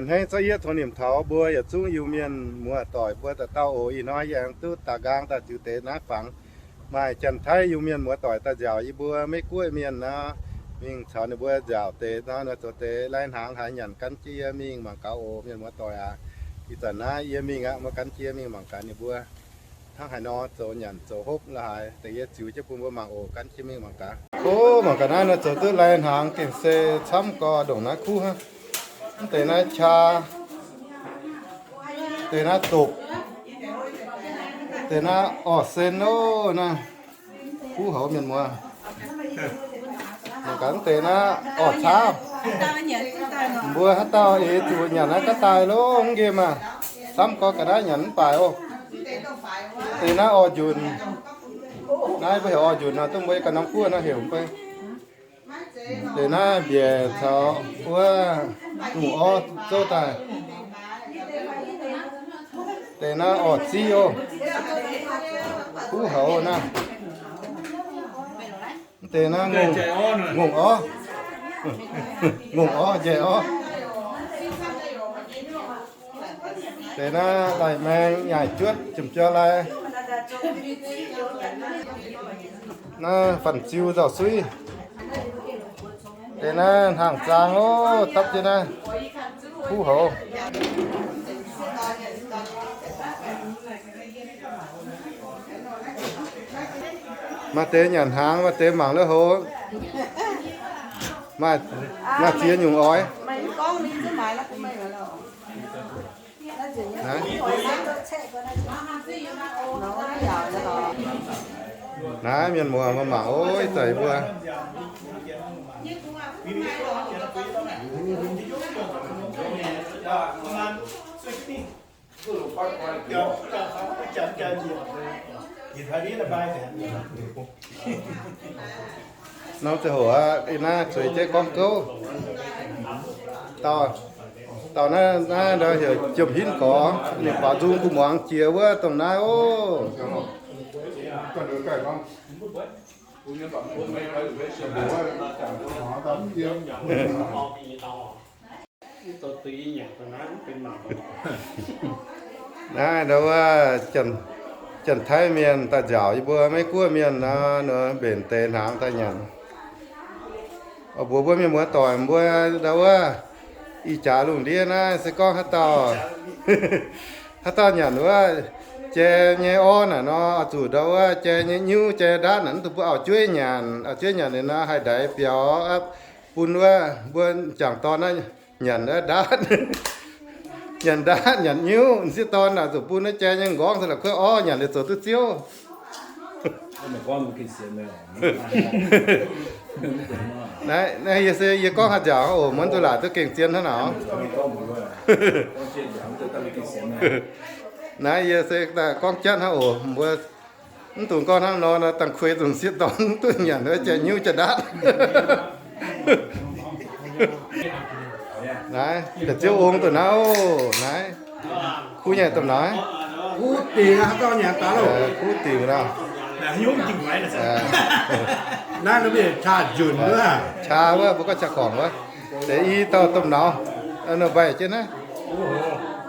A'hneiv za'gengh tongx nimc taux mbuo yietc zungv Iu-Mienh muoz-doic mbuo dauh dauh oc. Ih hnoi yie aengx duqv da'nqaang daaih ziux deix naaiv fangx maaih Janx-Taiv Iu-Mienh muoz-doic daaih nziaauc yie mbuo Meiv-Guoqv mienh nor, mingh caux ninh mbuo nziaauc deix nor, nor zoux deix lai-hnaangx haaix nyanc gan jienv yie mingh mangc gaax oc, mienh muoz-doic aac. Ih zanc naaiv yie mingh aqv, mbuo gan jienv yie mingh mangc gaax ninh mbuo hnangv haaix nor zoux nyanc zoux hopv la'haaix, deix yie ziux jienv bun mbuo mangc oc. Gan jienv mingh mangc gaax. Kov mangc gaax naaiv nor zoux duqv lai-hnaangx gengh se camv gorx ndongc naaiv kuv hnangv. Mv deix naaiv qaa, deix naaiv dopc, deix naaiv orv-sen oc. Naaiv kuv houc mienh muoz. Mangc gaax mv deix naaiv orv-caauv. Mbuo haaix dauh eix zuqc nyanc naaiv ga'daaih longx nqemh maah. Camv gorx ga'naaiv nyanc mv baac oc. Deix naaiv orv-njunc. Naaiv mbuo heuc orv-njunc nor, dongh mbuo ganh norm guoqv naaiv heuc mv bei. Deix naaiv mbiaec caux wuov nyungc orv zouv daaih. Deix naaiv orv-ziv oc. Kuv houc naaiv. Deix naaiv ngongh orv. Ngongh orv, njaih orv. Deix naaiv lai-maeng nyaaic juotv jomc jauv lai. Naaiv fanh ziu nzauh suiv. Deix naaiv hnaangx zaang oc, dapv jienv naaiv kuv houc. Maaih deix nyanc hnaangx, maaih deix mangc lui-houx. Maaih, maaih ziex nyungc oix. Naaiv mienh muoz mbuo mangc oc, ih zanc mbuo norm ziangh hoc aqv, ih naaiv zueiz jienv gorngv gouv. Dauh, dauh naaiv, naaiv ndau heuc Jiem Hinv Gorx, ninh baaux nzung gu'muangx jiex wuov dongh naaiv oc. Naaiv ndau wuov Janx-Taiv mienh daaih nziaauc yie mbuo Meiv-Guoqv mienh nor, mbenc deix hnaangx daaih nyanc. Mbuox mbuo mienh muoz-doic mbuo ndau wuov ih jaax lungh ndiev naaiv se gorngv haaix dauh, haaix dauh nyanc wuov jai nyei orv naaic nor, oix zuqc ndau wuov jai nyei nyiuv, jai ndaatv naaic, mv dungx bun auv-jueiv nyanc. Auv-jueiv nyanc liuz nor haih ndaix biaux, bun wuov mbuo m'jangc dorn naaiv nyanc ndaatv, nyanc ndaatv nyanc nyiuv. M'sieqv dorn naaic zuqc bun naaiv jai nyei m'nqorngv se la'kuov orv nyanc liuz zoux duqv ziouv. Naaiv, naaiv yie se yie gorngv haaix nziaauc oc, muonz duqv laaic duqv gengh zien hnangv naaic. Naaiv yie se gorngv jatv hnangv oc, mbuo mv dungx gorngv hnangv nor, dangh kuei dungx m'sieqv dorn mv duqv nyanc wuov jai nyiuv jai ndaatv. Naaiv, da'ziouv ong dongh naaiv oc, naaiv. Kuv nyei domh naaiv. Kuv dingc aqv, haaix dauh nyanc daaih loh. Kuv dingc nor. Naaiv mbuo qaqv njunh wuov. Qaqv wuov, mbuo gorngv qaqv gorngc wuov. Deix i dauh domh nauz, ninh mbaih jienv naaiv.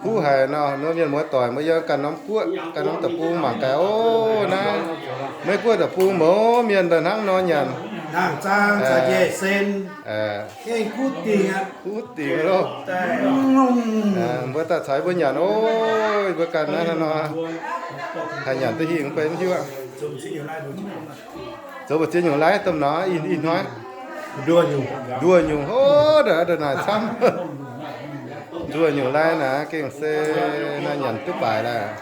Kuv haic nor, mienh muoz-doic mbuo yiem ganh norm guoqv, ganh norm deic-bung mangc gaax oc. Naaiv Meiv-Guoqv deic-bung mouz mienh daaih hnangv nor nyanc. Kuv dingc loh. Mbuo daaih caux mbuo nyanc oc. Mbuo ganh naaiv nor haih nyanc duqv hingh mv bei mv hiuv aqv. Zoux mbu'ziex nyungc lai domh nauz, ih hnoi nduoh nyungc, o, ndongc naaic camv. Nduoh nyungc lai naaic gengh se naaiv nyanc duqv baaix laaix.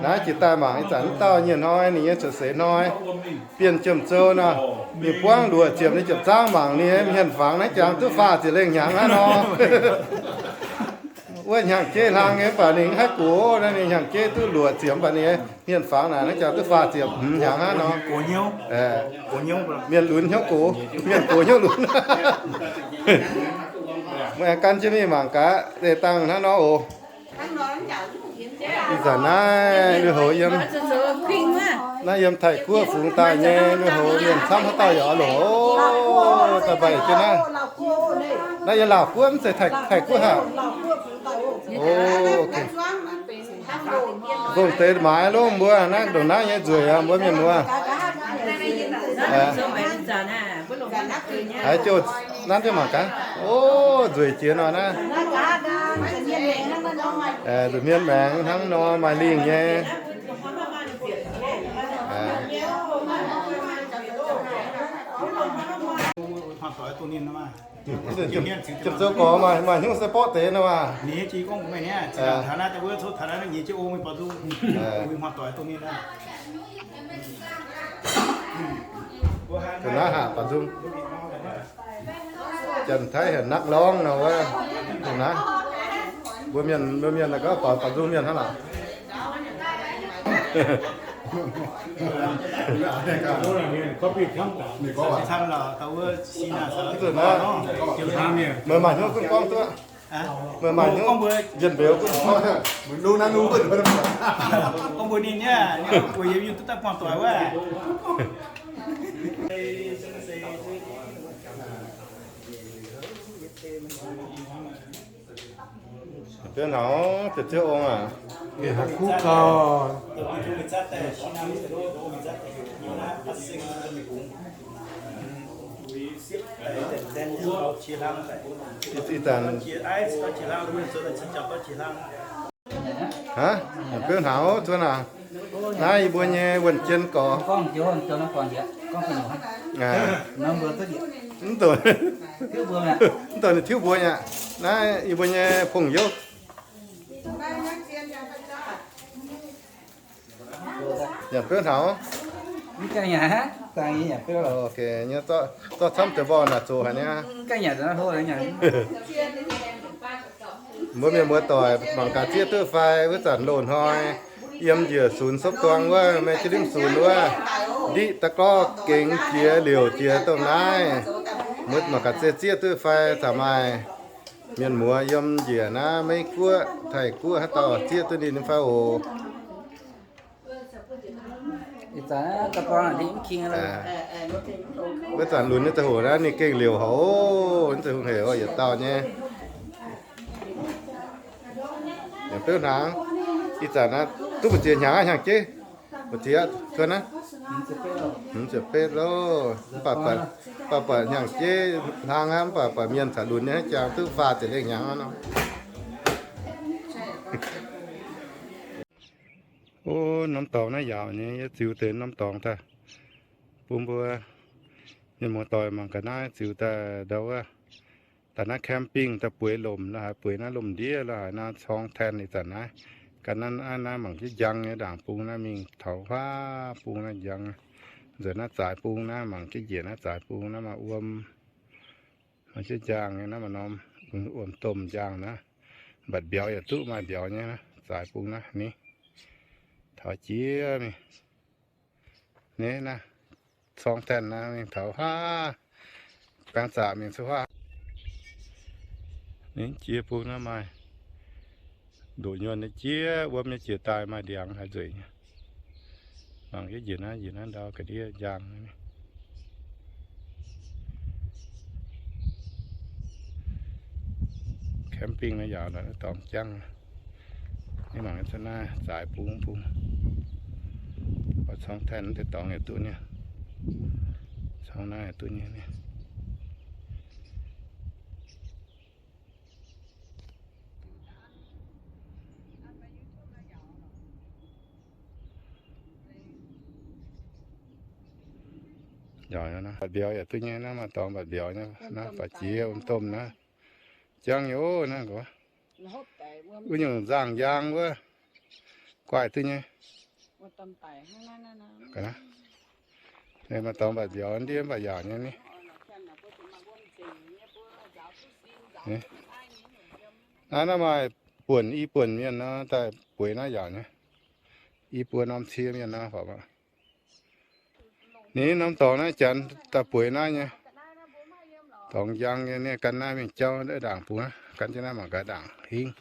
Naaiv jiex daaih mangc ih zanc mv dauh nyei hnoi, ninh nyei cuotv seix hnoi, Bienh Jiem Zou nor, ninh buangv luoqc ziepc ninh ziepc zaangv mangc ninh nyei hmien fangx naaiv jangx duqv faah ziepc lengh hnyangx hnangv nor. Wuov hnyangx-jeiv hlang nyei mv baac ninh mv haih gox, naaiv ninh hnyangx-jeiv duqv luoqc ziepc mv baac ninh nyei hmien fangx naaic naaiv jangx duqv faah ziepc hmz hnyangx hnangv nor. Mienh lunx hnyouv gox, mienh gox hnyouv lunx. Meih aengx gan jienv mingh mangc gaax, deix dangh hnangv nor oc. Ih zanc naaiv lui-houx yiem, naaiv yiem Taiv-Guoqv fungx daaih nyei lui-houx mienh camv haaix dauh yaac oix longc oc. Daaih mbaih jienv naaiv. Naaiv yiem Laauc Guoqv mv zeiz Taiv, Taiv Guoqv haic. O, ok. Nzongh deix maaiz lov mbuo naaiv ndongc naaiv nyei nzueic aqv mbuo mienh muoz. Haiz jouh nanv jienv mangc gaax. O, nzueic jiex nor naaiv. Nza'hmien maengx hnangv nor maaih lingh nyei. Ziepc zoux gorx maaih, maaih hnyouv se borqv deix nor maah. Ga'naaiv haic baac nzung. Janx-Taiv heuc นักร้อง nor wuov. Naaiv mbuo mienh, mbuo mienh naaiv gorngv baac, baac nzung mienh hnangv lorqc. Meih maaih hnyouv gunv gorngv duqv. Meih maaih hnyouv njien-mbeux gunv gorngv. Gorngv mbuox ninh nyei, ninh weic yiem YouTube daaih buangh doic wuov. Biauv hnangv, biauv ziouv ong aac. Kuv gau. Ih zanc, hnangv, biauv hnangv, cuotv aac. Naaiv yie mbuo nyei wuonh jien gorx. Mv, mv douc ninh tiuv mbuo aqv. Naaiv yie mbuo nyei pong youv. Nyanc biauv hnangv. Ok, zorqv camv deix mborqv naaic zoux haic niaa. Mbuo mienh muoz-doic mangc gaax zieqv duqv fai. Wuov zanc loz-hnoi yiem njiec sunx sopv duang wuov, Mei Jiv Limv sunx wuov, ndiqv da'gorqv gengx jiex liouc jiex dongh naaiv. Mbuo mangc gaax zieqv, zieqv duqv fai, caux maaih mienh muoz yiem njiec naaiv Meiv Guoqv, Taiv Guoqv haaix dauh zieqv duqv ninh fai oc. Wuov zanc lunx nyei ziangh hoc naaiv ninh gengh liouc haic oc. Mv zeiz hungh hec oc, yietc dauh nyei. Yaac beuv hnaangx. Ih zanc naaiv duqv mbu'ziex hnyangx aqv, hnyangx-jeiv. Mbu'ziex aqv, cuotv naaiv. Hmz ziepc betv loh. Mv baac, mv baac buatc hnyangx-jeiv hlang aqv, mv baac buatc mienh caux lunx nyei jangx duqv faah ziepc lengh hnyangx aqv nor. O, norm dorngx naaiv yaauc nyei, yie ziux deix norm dorngx daaih bun mbuo mienh muoz-doic mangc ga'naaiv ziux daaih ndau wuov. Daaih naaiv camping daaih bueix lomc lo haaix, bueix naaiv lomc ndiev lo haaix nor, corng taen ih zanc naaiv. Ga'naaiv naaiv mangc jienv njang nyei ndaangc bung naaiv mingh taux huaav bung naaiv njang. Nzuonx naaiv zaaix bung naaiv, mangc jienv njiec naaiv zaaix bung naaiv maaih wuom. Mangc jienv njang nyei naaiv maaih norm wuom-domh njang naaiv. Mbatc mbiauz yaac duqv maaih mbiauz nyei naaiv zaaix bung naaiv ni. Taux jiex mingh. Ni naaiv, corng taen naaiv mingh taux huaav, baeng zaqc mingh cuotv huaav. Ni jiex bung naaiv maaih ndoqc nyuonh nyei jiex, wuom nyei jiex daaih maaih ndiangx haaix nzueic nyei. Mangc jienv njiec naaiv, njiec naaiv ndau ga'ndiev njang. Camping naaiv yaauc naaiv dorngx jangv. Ninh mangc naaiv zaaix bung bung. Oix corng taen deix dorngx yaac duqv nyei. Corng naaiv yaac duqv nyei. Mbatc mbiauz yaac duqv nyei naaiv, maaih dorngx mbatc mbiauz nyei naaiv, baac jiex wuom-domh naaiv. Jangv nyei oc naaiv nqox. Wuov nyungc nzangh njang wuov, guaih duqv nyei. Maaih dorngx mbatc mbiauz ndiev mbatc yaauc nyei ni. Naaiv, naaiv maaih buonc i buonc mienh nor daaih bueix naaiv yaauc nyei. I buo norm cie mienh nor, horpc aqv. Ni norm dorngx naaiv janx daaih bueix naaiv nyei. Dorngx njang nyei, ninh gan naaiv mingh jauv ndaangc bung, gan jienv naaiv mangc gaax ndaangc hingv.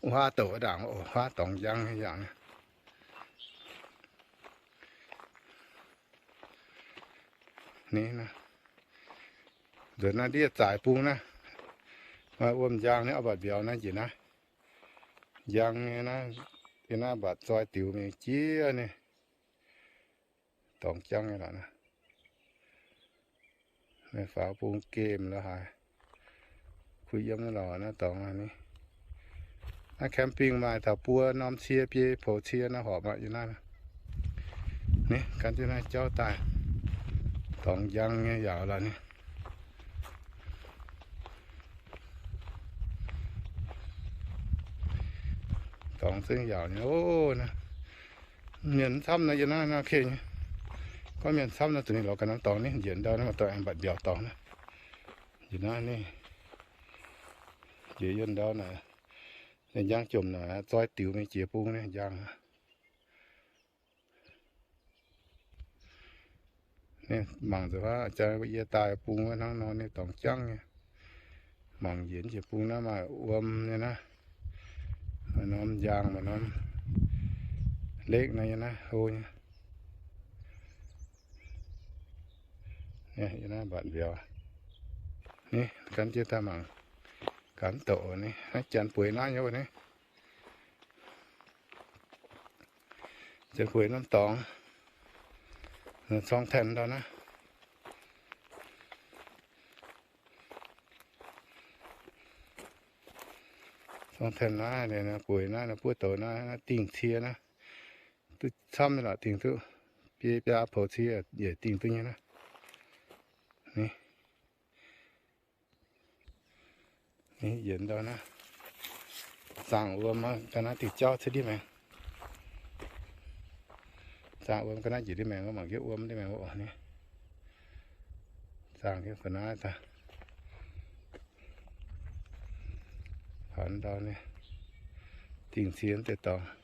Huaav douc ndaangc, huaav dorngx njang nyei yangh. Ni, nzuonx naaiv ndiev zaaix bung naaiv. Maaih wuom njang nyei, oix mbatc mbiauz naaiv njiec naaiv. Njang nyei naaiv, yie naaiv mbatc zoi diux mingh jiex ninh. Dorngx jangv nyei lorqc naaiv. Faaux bung gemh lorqc haaix. Kuh yiem naaiv lorqc naaiv dorngx naaiv. Naaiv camping maaih taux buo norm cie biei poux cie naaiv horpc aqv yie naaiv. Ni gan jienv naaiv jauv daaih. Dorngx njang nyei yaauc lorqc ni. Dorngx zengv yaauc nyei oc. Mienh mv camv nor yie naaiv nor kei nyei. Gorngv mienh camv nor zuqc ninh lorz ga'naaiv dorngx ni, njiec ndau naaiv maaih dorngx aengx mbatc mbiauz dorngx naaiv. Njiec naaiv ni, njiec yie ndau naaic, njang jomc naaic, zoi diux mingh jiex bung ni njang. Ninh mangc nzunc huaav jaa yie daaih bung wuov hnangv nor ninh dorngx jangv nyei. Mangc njiec jiex bung naaiv maaih wuom nyei naaiv. Maaih norm njang, maaih norm lekv nor nyei naaiv, hlo nyei. Yie naaiv mbatc mbiauz. Ni gan jienv daaih mangc. Gaax mv douc ni, naaiv janx bueix naaiv nyei wuov ni. Janx bueix norm dorngx, corng tanh ndau naaiv. Corng tanh naaiv, bueix naaiv, buov douz naaiv, naaiv dingh cie naaiv. Duqv camv nyei lorqc, dingh duqv biei biaa poux cie yietc dingh duqv nyei naaiv. Ni, ni yietc ndau naaiv. Zaangh wuom ga'naaiv diuh jauv cuotv ndiev maengx. Zaangh wuom ga'naaiv njiec ndiev maengx, mangc jienv wuom ndiev maengx oc ni. Zaangh jienv ga'naaiv daaih. Taux ndau ni, dingh cie deix dorngx.